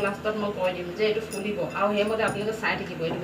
লাষ্টত মই কৈ দিম যে এইটো ফুলিব আৰু সেইমতে আপোনালোকে চাই থাকিব এইটো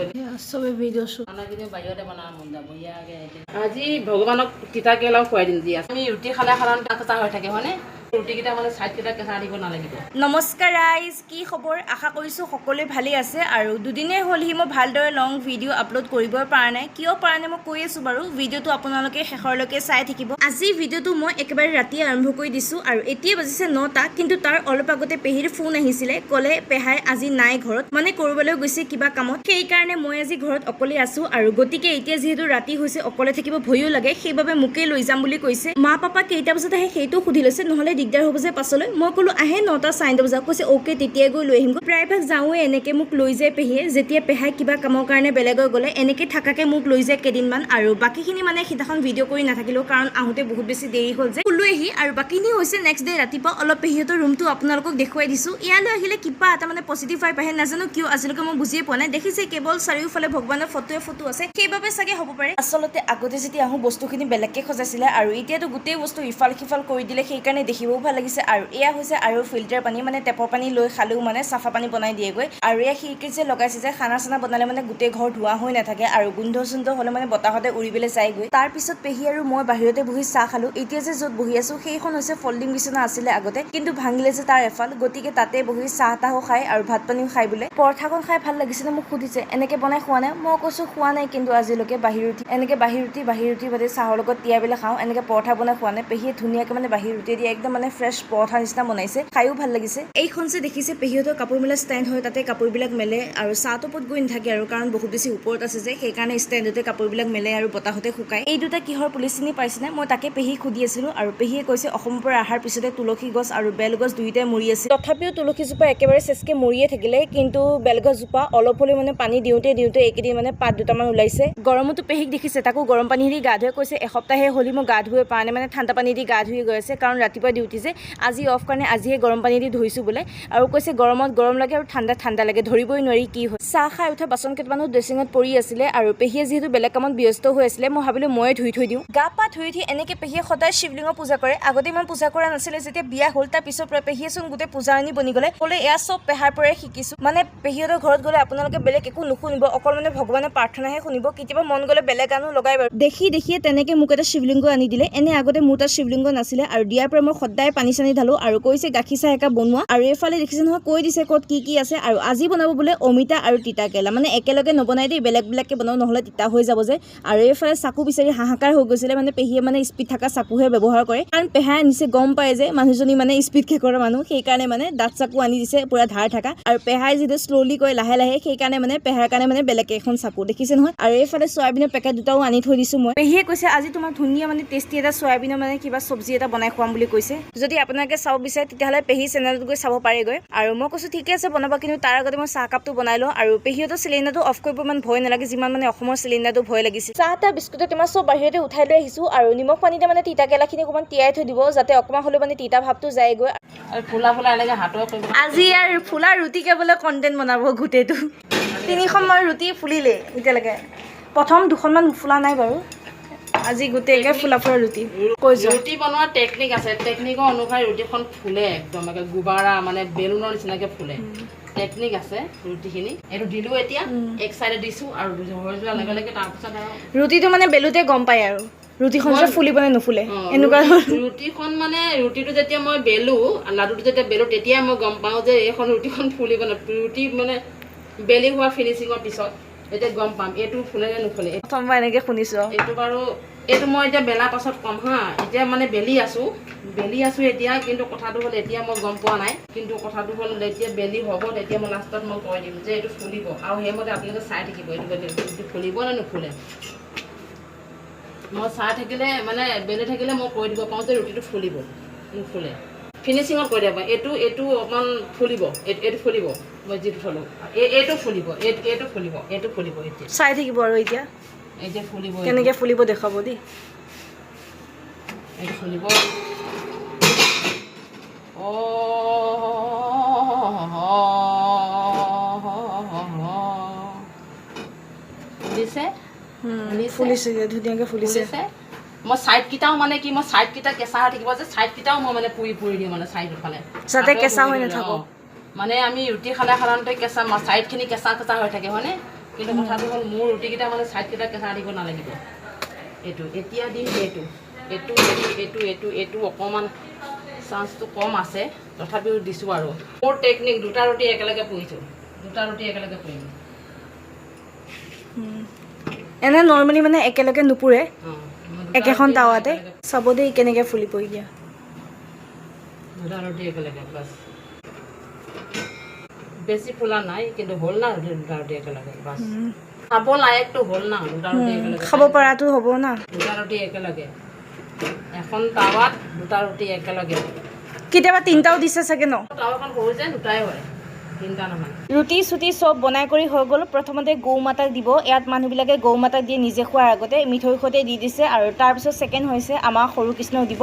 চবে ভিডিঅ' শ্বুট। খানা কিন্তু বাহিৰতে বনাব মন যাব ইয়াকে। এতিয়া আজি ভগৱানক তিতা কেৰেলাও খুৱাই দিম। যি আছে, আমি ৰুটি খালে সাধাৰণতে কেঁচা হৈ থাকে, হয়নে? ৰুটিকেইটা মানে ছাইডকেইটা কেঁচা দিব নালাগিব। নমস্কাৰ ৰাইজ, কি খবৰ? আশা কৰিছোঁ সকলোৱে ভালেই আছে। আৰু দুদিনেই হ'লহি, মই ভালদৰে লং ভিডিঅ' আপলোড কৰিবই পৰা নাই। কিয় পৰা নাই মই কৈ আছোঁ বাৰু, ভিডিঅ'টো আপোনালোকে শেষৰলৈকে চাই থাকিব। আজি ভিডিঅ'টো মই একেবাৰে ৰাতিয়ে আৰম্ভ কৰি দিছোঁ আৰু এতিয়া বাজিছে 9টা। কিন্তু তাৰ অলপ আগতে পেহীৰ ফোন আহিছিলে, ক'লে পেহাই আজি নাই ঘৰত, মানে ক'ৰবালৈ গৈছে কিবা কামত। সেইকাৰণে মই আজি ঘৰত অকলে আছোঁ আৰু গতিকে এতিয়া যিহেতু ৰাতি হৈছে, অকলে থাকিব ভয়ো লাগে, সেইবাবে মোকেই লৈ যাম বুলি কৈছে। মা পাপা কেইটা বজাত আহে সেইটো সুধি লৈছে, নহ'লে দিগদাৰ হ'ব যে পাছলৈ। মই ক'লো আহে 9টা 9:30 বজাত। কৈছে অ'কে, তেতিয়াই গৈ লৈ আহিমগৈ। প্ৰায়ভাগ যাওঁৱে এনেকৈ মোক লৈ যায় পেহীয়ে। যেতিয়া পেহাই কিবা কামৰ কাৰণে বেলেগৈ গ'লে এনেকৈ থাকাকে মোক লৈ যায় কেইদিনমান। আৰু বাকীখিনি মানে সিদিনাখন ভিডিঅ' কৰি নাথাকিলোঁ, কাৰণ আহোঁতে বহুত বেছি দেৰি হ'ল যে শুলোৱেহি। আৰু বাকীখিনি হৈছে নেক্সট ডে ৰাতিপুৱা। অলপ পেহীহঁতৰ ৰুমটো আপোনালোকক দেখুৱাই দিছোঁ। ইয়ালৈ আহিলে কিবা এটা মানে পজিটিভ ভাইব আহে, নাজানো কিয়, আজিলৈকে মই বুজিয়ে পোৱা নাই। দেখিছে, কেৱল চাৰিওফালে ভগৱানৰ ফটোৱে ফটো আছে, সেইবাবে চাগে হ'ব পাৰে। আচলতে আগতে যেতিয়া আহোঁ, বস্তুখিনি বেলেগকৈ সজাইছিলে আৰু এতিয়াতো গোটেই বস্তু ইফাল সিফাল কৰি দিলে, সেইকাৰণে দেখিবও ভাল লাগিছে। আৰু এয়া হৈছে আৰু ফিল্টাৰ পানী, মানে টেপৰ পানী লৈ খালেও মানে চাফা পানী বনাই দিয়েগৈ। আৰু এয়া খিৰিকীত যে লগাইছে যে খানা চানা বনালে মানে গোটেই ঘৰ ধোঁৱা হৈ নাথাকে আৰু গোন্ধ চোন্ধ হ'লে মানে বতাহতে উৰি পেলাই যায়গৈ। তাৰপিছত পেহী আৰু মই বাহিৰতে বহি চাহ খালোঁ। এতিয়া যে য'ত বহি আছোঁ, সেইখন হৈছে ফল্ডিং বিচনা আছিলে আগতে, কিন্তু ভাঙিলে যে তাৰ এফাল। গতিকে তাতে বহি চাহ তাহো খাই আৰু ভাত পানীও খাই বোলে। পৰঠাখন খাই ভাল লাগিছিলে, মোক সুধিছে এনেকে বনাই খোৱা নাই? মই কৈছোঁ খোৱা নাই, কিন্তু আজিলৈকে বাহিৰ ৰুটি এনেকে বাহিৰ ৰুটি বাদে চাহৰ লগত তিয়াই পেলাই খাওঁ, এনেকে পৰঠা বনাই খোৱা নাই। পেহীয়ে ধুনীয়াকে মানে বাহিৰ ৰুটি দি একদম মানে ফ্ৰেছ পৰঠা নিচিনা বনাইছে, খায়ো ভাল লাগিছে। এইখন যে দেখিছে, পেহীহঁতৰ কাপোৰ মেলা ষ্টেণ্ড হয়, তাতে কাপোৰবিলাক মেলে আৰু ছাঁটোৰ ওপৰত গৈ নাথাকে আৰু কাৰণ বহুত বেছি ওপৰত আছে যে, সেইকাৰণে ষ্টেণ্ডতে কাপোৰবিলাক মেলে আৰু বতাহতে শুকায়। এই দুটা কিহৰ পুলি চিনি পাইছেনে? মই তাকে পেহীক সুধি আছিলোঁ আৰু পেহীয়ে কৈছে অসমৰ পৰা অহাৰ পিছতে তুলসী গছ আৰু বেলগছ দুয়োটাই মৰি আছিল। তথাপিও তুলসীজোপা একেবাৰে চেচকে মৰিয়ে থাকিলে, কিন্তু বেলগছজোপা অলপ হ'লেও মানে পানী দিওঁতে দিওঁতে এইকেইদিন মানে পাত দুটামান ওলাইছে। গৰমতো পেহীক দেখিছে, তাকো গৰম পানী দি গা ধুৱে। কৈছে এসপ্তাহে হ'লি মই গা ধুব পৰা নাই, মানে ঠাণ্ডা পানী দি গা ধুই গৈ আছে, কাৰণ ৰাতিপুৱা ডিউটি যে। আজি অফ কাৰণে আজিহে গৰম পানী দি ধুইছোঁ বোলে। আৰু কৈছে গৰমত গৰম লাগে আৰু ঠাণ্ডাত ঠাণ্ডা লাগে, ধৰিবই নোৱাৰি কি হয়। চাহ খাই উঠা বাচন কেইটামানো ড্ৰেছিঙত পৰি আছিলে আৰু পেহীয়ে যিহেতু বেলেগ কামত ব্যস্ত হৈ আছিলে, মই ভাবিলোঁ ময়ে ধুই থৈ দিওঁ। গা পা ধুই উঠি এনেকৈ পেহীয়ে সদায় শিৱলিঙৰ পূজা কৰে। আগতে ইমান পূজা কৰা নাছিলে, যেতিয়া বিয়া হ'ল তাৰ পিছৰ পৰা পেহীয়ে চোন গোটেই পূজাৰণী বনি গ'লে। ক'লে এয়া চব পেহাৰ পৰাই শিকিছোঁ। মানে পেহীহঁতৰ ঘৰত গ'লে আপোনালোকে বেলেগ একো নুশুনিব, অকল মানে ভগৱানৰ প্ৰাৰ্থনাহে শুনিব। কেতিয়াবা মন গ'লে বেলেগ গানো লগাই বাৰু। দেখি দেখিয়ে তেনেকে মোক এটা শিৱলিংগ আনি দিলে। এনে আগতে মোৰ তাত শিৱলিংগ নাছিলে আৰু দিয়াৰ পৰা মই সদায় পানী চানী ঢালো। আৰু কৈছে গাখীৰ চাহ একাপ বনোৱা। আৰু এইফালে দেখিছে নহয়, কৈ দিছে ক'ত কি কি আছে। আৰু আজি বনাব বোলে অমিতা আৰু তিতা কেৰেলা, মানে একেলগে নবনাই দেই, বেলেগ বেলেগকৈ বনাওঁ, নহ'লে তিতা হৈ যাব যে। আৰু এইফালে চাকু বিচাৰি হাহাকাৰ হৈ গৈছিলে, মানে পেহীয়ে মানে স্পীড থকা চাকুহে ব্যৱহাৰ কৰে, কাৰণ পেহাই আনিছে, গম পায় যে মানুহজনী মানে স্পীড কৰা মানুহ, সেইকাৰণে মানে দাঁত চাকু আনি দিছে পূৰা ধাৰ থকা। আৰু পেহাই যিটো শ্ল'লি কয়, লাহে লাহে, সেইকাৰণে মানে পেহাৰ কাৰণে মানে বেলেগ এখন চাকু, দেখিছে নহয়। আৰু এইফালে চয়াবিনৰ পেকেট দুটাও আনি থৈ দিছোঁ মই। পেহীয়ে কৈছে আজি তোমাক ধুনীয়া মানে টেষ্টি এটা চয়াবিনৰ মানে কিবা চব্জি এটা বনাই খুৱাম বুলি কৈছে। যদি আপোনালোকে চাব বিচাৰে, তেতিয়াহ'লে পেহী চেনেলত গৈ চাব পাৰেগৈ। আৰু মই কৈছোঁ ঠিকে আছে বনাবা, কিন্তু তাৰ আগতে মই চাহ কাপটো বনাই লওঁ। আৰু পেহীহঁতৰ চিলিণ্ডাৰটো অফ কৰিব ইমান ভয় নালাগে, যিমান মানে অসমৰ চিলিণ্ডাৰটো ভয় লাগিছিল। চাহ তাহ বিস্কুটে তোমাৰ চব বাহিৰতে উঠাই লৈ আহিছোঁ। আৰু নিমখ পানীতে মানে তিতা কেৰেলাখিনি অকণমান তিয়াই থৈ দিব, যাতে অকণমান হ'লেও মানে তিতা ভাৱটো যায়গৈ। আৰু ফুলা ফুলা এনেকৈ হাতৰ কৰিব। আজি আৰু ফুলা ৰুটিকে বোলে কণ্টেণ্ট বনাব গোটেইটো। তিনিখনমান ৰুটি ফুলিলে এতিয়ালৈকে, প্ৰথম দুখনমান ফুলা নাই বাৰু। আজি গোটেইকে ফুলা ফুলা ৰুটি কৈ যোৱা। ৰুটি বনোৱাৰ টেকনিক আছে, টেকনিকৰ অনুসাৰে ৰুটিখন ফুলে, একদম একে গুবাৰা মানে বেলুনৰ নিচিনাকৈ ফুলে। টেকনিক আছে ৰুটিখিনি। এইটো দিলোঁ এতিয়া, এক চাইডে দিছোঁ আৰু হৈ যোৱাৰ লগে লগে তাৰপিছত আৰু ৰুটিটো মানে বেলুতে গম পায় আৰু ৰুটিখন যে ফুলিব নে নুফুলে। এনেকুৱা। ৰুটিখন মানে ৰুটিটো যেতিয়া মই বেলো, লাডুটো যেতিয়া বেলো, তেতিয়াই মই গম পাওঁ যে এইখন ৰুটিখন ফুলিব নে। ৰুটি মানে বেলি হোৱা ফিনিচিঙৰ পিছত তেতিয়া গম পাম এইটো ফুলে নে নুফুলে। প্ৰথম মই এনেকৈ শুনিছোঁ আৰু। এইটো বাৰু এইটো মই এতিয়া বেলা পাছত ক'ম হা। এতিয়া মানে বেলি আছোঁ, বেলি আছোঁ এতিয়া। কিন্তু কথাটো হ'ল এতিয়া মই গম পোৱা নাই, কিন্তু কথাটো হ'ল যেতিয়া বেলি হ'ব, তেতিয়া মই লাষ্টত মই কৈ দিম যে এইটো ফুলিব আৰু সেইমতে আপোনালোকে চাই থাকিব এইটো এইটো ফুলিব নে নুফুলে। মই চাই থাকিলে মানে বেলি থাকিলে মই কৈ দিব পাৰোঁ যে ৰুটিটো ফুলিব নুফুলে। ফিনিচিঙত কৈ দিব পাৰোঁ। এইটো অকণমান ফুলিব, এইটো ফুলিব, মই যিটো থ'লোঁ এইটো ফুলিব, এইটো ফুলিব, এইটো ফুলিব এতিয়া। চাই থাকিব আৰু এতিয়া। এতিয়া ফুলিব এইটো। কেনেকৈ ফুলিব দেখুৱাব দেই। এইটো ফুলিব। অ ফুলিছে। ফুলিছে? ফুলিছে, এতিয়া ধুনীয়াকৈ ফুলিছে। ফুলিছে। মই ছাইডকেইটাও মানে কি, মই ছাইডকেইটা কেঁচা হৈ থাকিব যে, ছাইডকেইটাও মই মানে পুৰি পুৰি দিওঁ, মানে ছাইডৰ ফালে যাতে কেঁচা হৈ নাথাকক। মানে আমি ৰুটি খালে সাধাৰণতে কেঁচা ছাইডখিনি কেঁচা কেঁচা হৈ থাকে, হয়নে? কিন্তু কথাটো হ'ল, মোৰ ৰুটিকেইটা মানে ছাইডকেইটা কেঁচা দিব নালাগিব। এইটো এতিয়া দিম। এইটো এইটো এইটো এইটো এইটো এইটো অকণমান চান্সটো কম আছে, তথাপিও দিছোঁ। আৰু মোৰ টেকনিক, দুটা ৰুটি একেলগে পুৰিছোঁ, দুটা ৰুটি একেলগে পুৰিম। এনে নৰ্মেলি মানে একেলগে নুপুৰে। অঁ, মই দুটা একেখন ৰুটি টাৱাতে। একেলগে। চাব দেই, কেনেকৈ ফুলি পৰি দিয়া। দুটা ৰুটি একেলগে, বাছ। বেছি ফুলা নাই, কিন্তু হ'ল না, ৰুটি দুটা ৰুটি একেলগে, বাছ। খাব লায়কটো হ'ল না, দুটা ৰুটি একেলগে। খাব পৰাটো হ'ব না। দুটা ৰুটি একেলগে, এখন টাৱাত দুটা ৰুটি একেলগে। কেতিয়াবা তিনিটাও দিছে চাগে ন? টাৱাখন সৰু যে, দুটাই হয়, তিনিটা নহয়। ৰুটি চুটি চব বনাই কৰি হৈ গ'ল। প্ৰথমতে গৌ মাতাক দিব। ইয়াত মানুহবিলাকে গৌ মাতাক দিয়ে নিজে খোৱাৰ আগতে, মিঠৈ সৈতে দি দিছে। আৰু তাৰপিছত ছেকেণ্ড হৈছে আমাৰ সৰু কৃষ্ণক দিব।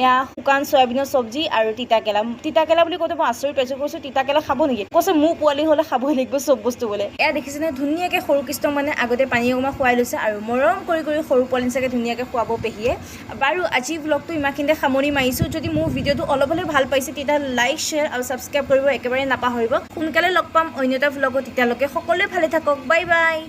এয়া শুকান চয়াবিনৰ চব্জি আৰু তিতাকেলা। তিতাকেলা বুলি কওঁতে মই আচৰিত পাইছোঁ। কৈছোঁ, তিতাকেলা খাব নেকি? কৈছে, মোৰ পোৱালি হ'লে খাবই লাগিব চব বস্তু বোলে। এয়া দেখিছেনে, ধুনীয়াকৈ সৰু কৃষ্ণক মানে আগতে পানী অকণমান খুৱাই লৈছে আৰু মৰম কৰি কৰি সৰু পোৱালি নিচিনাকৈ ধুনীয়াকৈ খুৱাব পেহীয়ে। বাৰু, আজি ভ্লগটো ইমানখিনিতে সামৰণি মাৰিছোঁ। যদি মোৰ ভিডিঅ'টো অলপ হ'লেও ভাল পাইছে, তেতিয়াহ'লে লাইক, শ্বেয়াৰ আৰু ছাবস্ক্ৰাইব কৰিব একেবাৰে নাপাহৰিব। সোনকালে লগ পাম অন্য এটা ভ্লগত। তেতিয়ালৈকে সকলোৱে ভালে থাকক। Bye bye.